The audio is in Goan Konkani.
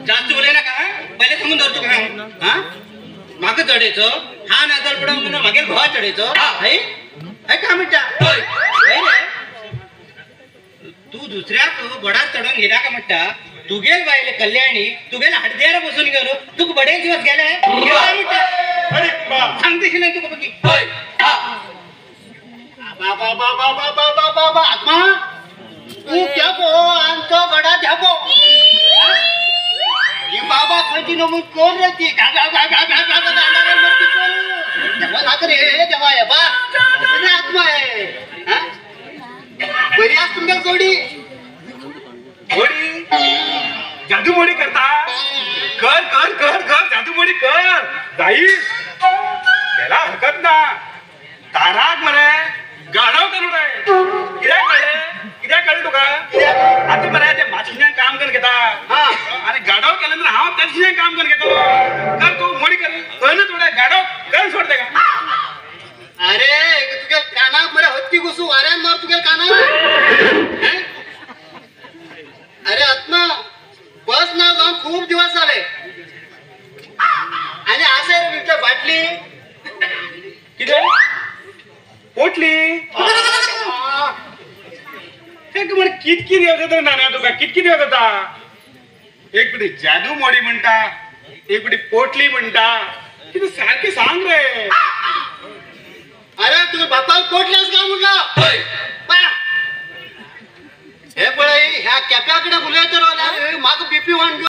जास्त उलय नाका पहिले सांगून दवरतो तुका हा म्हाका चडयचो हा ना जाल्यार पडो म्हणून मागीर घोवा चडयचो हय हय काय म्हणटा हय रे तू दुसऱ्याक गोडाच चडोवन घेनाका म्हणटा तुगेल बायले कल्याणी तुगेल हाडदेर बसून गेलो तुका बडे दिवस गेले म्हणटा सांगतेशी नाही तुका बघी बाबा बाबा बाबा बाबा आत्मा तू केपो आमचो गडा ध्यापो ही बाबा खंयची नमून कोण रे ती देवा नाका रे देवा हे बा आत्मा आहे बरी आस तुमच्या जोडी मोडी जादू मोडी करता कर कर कर कर जादू मोडी कर जाईस त्याला हरकत ना ताराक मरे गाढव करू रे कित्याक कळ्ळें कित्याक कळ्ळें तुका आतां मरे ते मातशें काम करून घेता आनी गाढव केलें ना हांव तें काम करून घेतलो कर तूं मोडी कर खंय ना थोडें गाढव कर सोड तेका. अरे तुगे कानाक मरे हत्ती घुसू वाऱ्यान मार तुगे कानाक. अरे आत्मा बस ना जाऊन खूप दिवस झाले आणि असे रे तुमच्या बाटली कितें पोटली म्हण कितकी दिवस जाता नाना तुका कितकी दिवस जाता. एक पिटी जादू मोडी म्हणटा एक पिटी पोटली म्हणटा कितें सारकें सांग रे. अरे तुझ्या बापाक पोटली आसा काय म्हटलं हे पळय ह्या केप्या कडेन उलयत रावल्यार म्हाका बीपी वाडून.